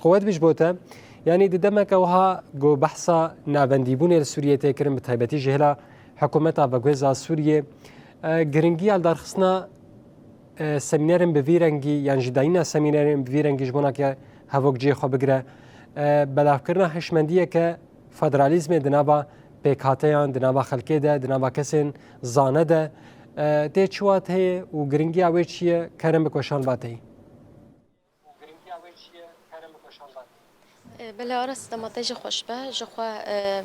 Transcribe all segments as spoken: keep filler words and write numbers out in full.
Qewet bî ji bo te. Yanî di demeke wiha ku behsa navendîbûnê li Sûriyê tê kirin, bi taybetî ji hêla hikûmeta veguhêza Sûriyê, e, giringiya li darxistina, e, semînerên bi vî rengî yan jî dayîna semînerên bi vî rengî ji bona ke hevok cihê xwe bigire, e, belavkirina hişmendiyeke federalîzmê di nava pêkhateyan, di nava xelkê de, di nava kesên zane de, e, tê çi wateyê û giringiya wê çi ye, kerem bik weşan vateyî. E, belê Aras, dema te jî xweş be. Ji xwe, e,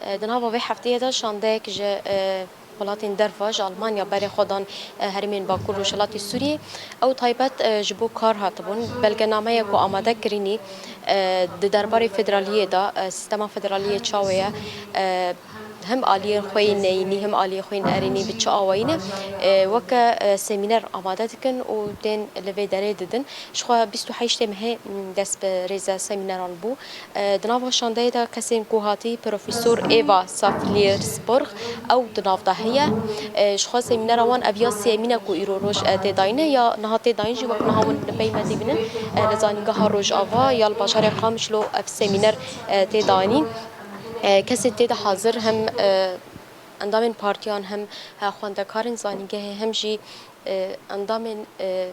e, di nava vê hefteyê de şandeyek ji, e, welatên derva, ji Almanya berê xwe dan, e, herêmên Bakur Rojhilatê Sûriyê. Ew taybet, e, ji bo kar hatibûn. Belgenameyek ku amade kirînî, e, di derbarê federaliyê de, e, sîstema federaliyê çawa ye, e, hem aliyên xwe yên neyînî, hem aliyên xwe yên erênî bi çi awayî ne, e, weke, e, semîner amade dikin û tên li vê derê didin. Ji xwe bîst û heştê mehê, m, dest bi rêze semîneran bû. E, di nava şandeyê de kesên ku hatî, Profesor Eva Safliersborg, ew di nav de heye. E, ji xwe semînera wan ev ya sêyemîn e ku îro roj, e, tê dayîne, ya niha tê dayîn jî wek niha hûn li pey me dibînin, e, li Zanîngeha Rojava ya li bajarê Qamişlo ev semîner, e, tê dayîn. E, kesên tê de hazir hem, e, endamên partiyan, hem, e, xwendekarên zanîngehê, hem jî, e, endamên, e,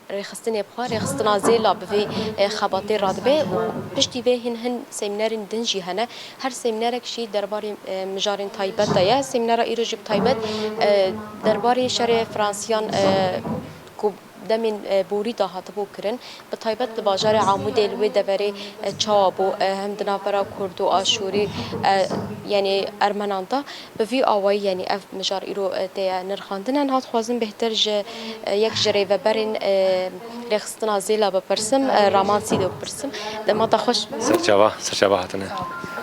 rêxistinê bi xwe, rêxistina Zêla bi vê, e, xebatê radibe û piştî vê hin hin semînerên din jî hene. Her semînerek jî derbarê, e, mijarên taybet de ye. Semînera îro jî bi taybet, e, derbarê şerê Fransiyan, e, ku demên, e, borî de hatibû kirin, bi taybet li bajarê Amûdê li wê deverê, e, çawa bû, e, hem di navbera Kurd û Aşûrî, e, yanî Ermenan de. Bi vî awayî, yanî ev mijar îro, e, tê nirxandin. Niha dixwazim bêhtir ji, e, yek ji rêveberên, e, rêxistina Zêla bipirsim, e, Raman Sîdo bipirsim. Dema te xweş. Serçava, serçava hatine.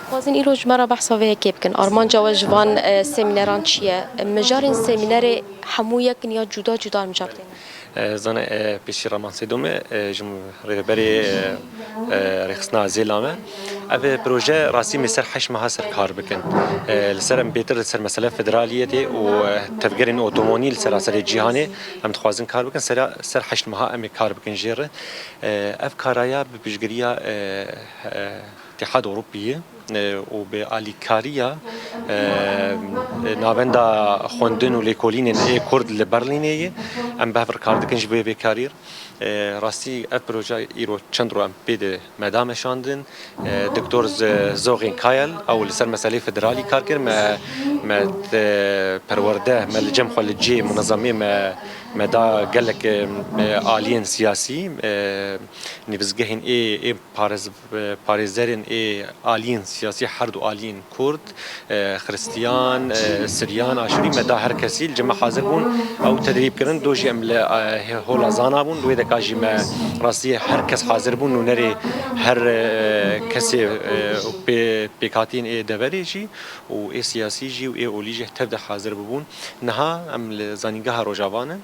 Dixwazin îro ji me re behsa vê yekê bikin. Armanca we ji van, e, semîneran çi ye? Mijarên semînerê hemû yek in ya cuda cuda mijar têne? E, zane, e, pêşî Raman Sêdo me, e, ji rêveberê, e, e, rêxistina Zêla me. Ev proje rastî me ser heşt meha ser kar bikin. E, li ser em bêtir li ser mesele federaliyetê û, e, tevgerên otomonî li seraserê cîhanê em dixwazin kar bikin. Sera, ser heşt meha em ê kar bikin jê re. E, ev karaya bi piştgiriya, e, e, Îtîhad Ewropî ye, e, û bi alîkariya, e, Navenda Xwendin û Lêkolînên ê Kurd li Berlînê ye. Em bi hev re kar dikin ji bo vê karî re. E, rastî ev proje îro çend roj em pê de me da meşandin. E, Doktor Z-, Zoxên Kayal, ew li ser meselê federalî kar kir. Me, me, e, perwerde, me li cem xwe li cê munezemê me, me da gelek, e, aliyên siyasî, e, nivîsgehên ê, ê parêz-, parêzerên ê aliyên siyasî, her du aliyên Kurd, e, Xiristiyan, e, Siryan, Aşûrî, me da her kesî li cem me hazir bûn. Ew tedrîb kirin, do jî em li, e, hola Zana bûn. Li wê deka jî me rastî her kes hazir bûn, nûnerê her, e, kesê, e, pê-, pêkhatiyên ê deverê jî û ê siyasî jî û ê olî jî tev de hazir bibûn. Niha em li Zanîngeha Rojava ne.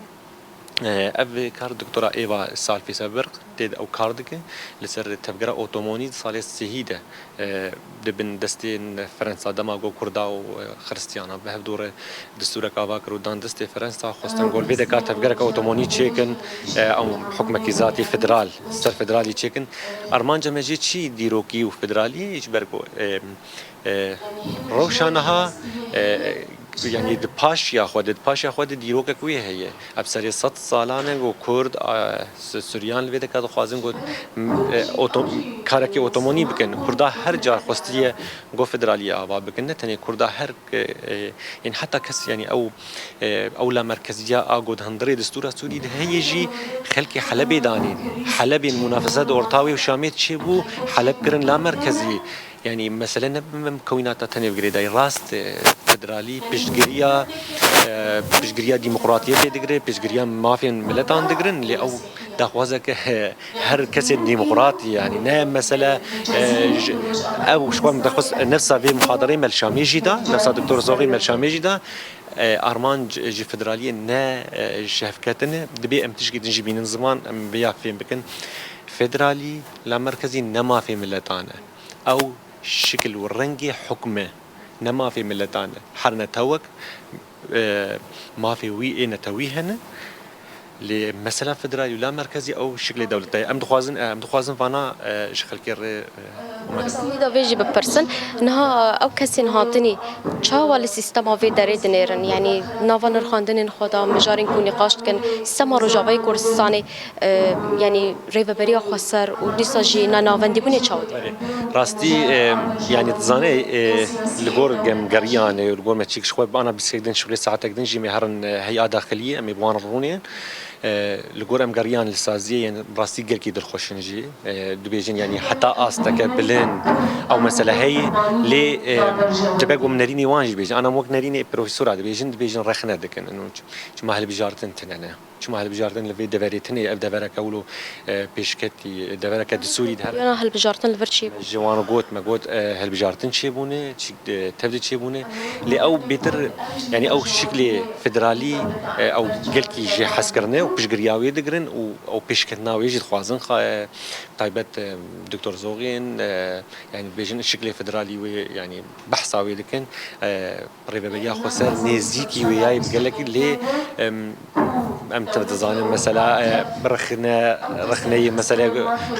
Ev kar Doktora Eva Salfêseberg tê de ew kar dike. Li ser tevgera otomonî di salê sihî de, e, di bin destên Fransa dema ku Kurda û, e, Xiristiyana bi hev dû re destûrek ava kir û dan destê Fransa, xwestin gol vê de ka tevgereke otomonî çêkin, e, ew hukmekî zatî federal, ser federalî çêkin. Armanca me jê çi dîrokî û federalî ji ber ku, e, E, rewşa niha, e, yanî di paşiya xwe de, di paşiya xwe de dîrokek wê heye. Ev serê sed salan e ku Kurd, e, Su-, Suryan li vê deka dixwazin ku, m-, e, oto-, karekê otomonî bikin. Kurda her car xwestiye ku federaliyê ava bikin. Ne tenê Kurda her, e, e, yên heta kes, yanî ew, e, ew lamerkeziya a ku di hundirê destûra Sûrî de heye jî xelkê Helebê danîn. Helebên munafese di orta wê û Şamê çêbû, Heleb kirin lamerkezî. Yanî mesele ne bi mukewînata tenê bi girêdayî. Rast, e, federalî piştgiriya, e, piştgiriya demokratiyetê digire, piştgiriya mafên miletan digirin, lê ew daxwazeke, e, her kesê demokrat, yanî ne mesele, e, ji, ew ji xwe daxwaz nefsa vê muhadareyê me li Şamê jî da, nefsa Doktor Zoxî me li Şamê jî da, e, armanc ji federaliyê ne, e, ji hevketin e, dibê em tişkî din jî bînin ziman, em vê ya fêm bikin. Federalî, lamerkezî ne mafê miletan e. Ew şikil û rengê hukm e, ne mafê miletan e. Her netewek, e, mafê wî ê netewî hene. Lê mesela federalî û la merkezî ew şiklê dewleta ye. Em dixwazin, em dixwazin vana e, ji xelkê re e, Dîda vê jî bipirsin. Niha ew kesên hatinî çawa li sîstema vê derê dinêrin? Yanî nava nirxandinên xwe de mijarên ku nîqaş dikin, sîstema Rojavayê Kurdistanê, e, yanî rêveberiya xweser û dîsa jî nenavendîbûnê çawa dî? Rastî, e, yanî dizane e, li gor gemgeriyan e, li gor me çîk ji xwe bi ana bîstek din, şixulê saetek din jî me herin e, hey'a daxiliyê, em ê bi wan rûnên. E, li gor em geriyan li saziyê yên rastî gelkî dilxweş in jî. E, dibêjin, yanî heta asteke bilind ew mesele heye. Lê e, dibe ku em nerînê wan jî dibêjin. Ana em wek nerînê profesora dibêjin, dibêjin rexne dikin. Ino ç- çima hilbijartin tine ne? Çima hilbijartin li vê deverê tine ye? Ev devereke wilo e, pêşketî, devereke di Sûrî de her. Yana hilbijartin li vir çi bû? Ji wan got, me got e, hilbijartin çêbûne, çî e, tev de çêbûne. Lê ew bêtir, yanî ew şiklê federalî e, ew gelkî jê hez kirine û piştgiriya wê digirin û ew pêşketina wê jî dixwazin. Xa- e, Taybet e, Doktor Zoxîn, e, yanî dibêjin şiklê federalî wê, yanî behsa wê dikin. E, Rêveberiya xweser nêzîkî wê yayê bi gelekî lê em, em tev dizanin mesela e, rexne, rexneyê mesela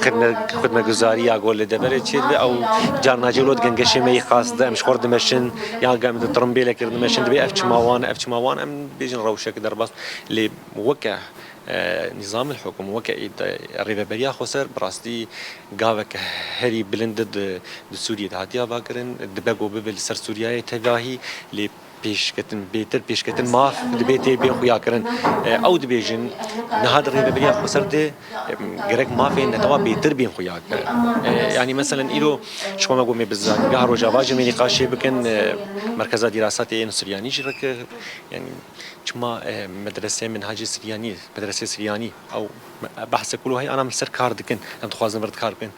xidme, xidmeguzariya ku li deverê çê dibe ew carna jî wilo di gengeşê me yî xas de em ji xwe re dimeşin ya gem di tirimbêlekê re dimeşin dibê ev çima wan, ev çima wan em bêjin rewşeke derbas lê weke e, nîzamil hukum, weke îde-, rêveberiya xweser bi rastî gaveke herî bilind di, di Sûriyê de hatiye avakirin. Dibe ku bibe li ser Sûriyeyê tevahî lê pêşketin, bêtir pêşketin maf dibê tê bên xuyakirin. E, ew dibêjin niha di rêveberiya xweser de e, gerek mafên netewa bêtir bên xuyakirin. E, yanî meselen îro ji xwe me got me bi Zanîngeha Rojava jî me nîqaşê bikin, e, Merkeza Dîrasatê yên Suryanî jî reke, yanî çima e, medreseyê minhacê Suryanî, medreseyê Suryanî ew behsek wilo heye, ana em li ser kar dikin, em dixwazin vir kar bikin.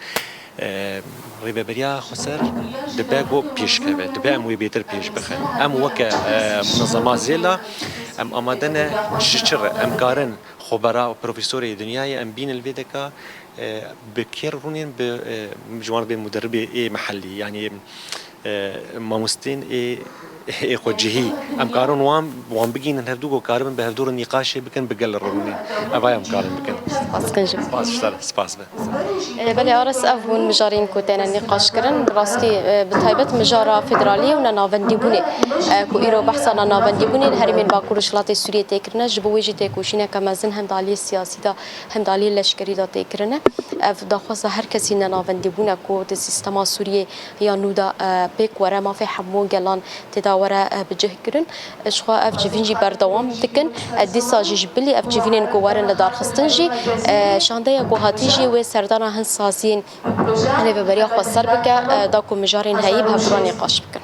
E, Rêveberiya xweser dibe ku pêşkeve, dibe em wê bêtir pêş bixin. Em weke e, munezema zêla, em amade ne ji çi re? Em karin xwebera û profesorê dinyayê em bînin li vê deka, e, bi kê re rûnên, bi e, ji wan re bên muderibê ê mehellî, yanî e, mamostên ê ê xwecihî. Em karin wan, wan bigihînin hevdû ku karibin bi hevdû re nîqaşê bikin, bi gel re rûnên. Eva em karin bikin. Spas dikin ji. Spas ji te re, spas be. E, belê Ares, ev bûn mijarên ku têne nîqaş kirin. Bi rastî e, bi taybet mijara federaliyê û nenavendîbûnê e, ku îro behsa nenavendîbûnê li herêmên Bakur û Rojhilatê Sûriyê tê kirine, ji bo wê jî têkoşîneke mezin hem di aliyê siyasî de hem di aliyê leşkerî de tê kirine. Ev daxwaza her kesî nenavendîbûn e ku di sîstema Sûriyê ya nû de e, pêk were, mafê hemû gelan tê de were e, bi cih kirin. Ji xwe ev civîn jî berdewam dikin. E, dîsa jî ji bilî ev civînên ku werin li darxistin jî e, şandeya ku hatî jî wê serdana hin saziyên rêveberiya xweser bike, e, da ku mijarên heyî bi hev re nîqaş bikin.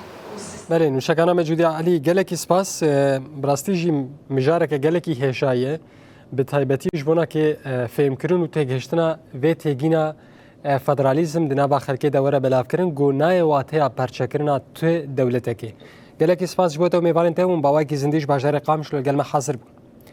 Belê, nûşekana me Cûdiya Elî, gelekî spas. E, bi rastî jî mijareke gelekî hêşayî ye. Bi taybetî ji bona kê e, fêhmkirin û têgihiştina vê têgîna e, federalîzm di nava xelkê de were belavkirin, ku nayê wateya perçekirina tu dewletekê. Gelekî spas ji bo te û mêvanên te hûn bi awayekî zindî ji bajarê Qamişlo li gel me hazir bûn.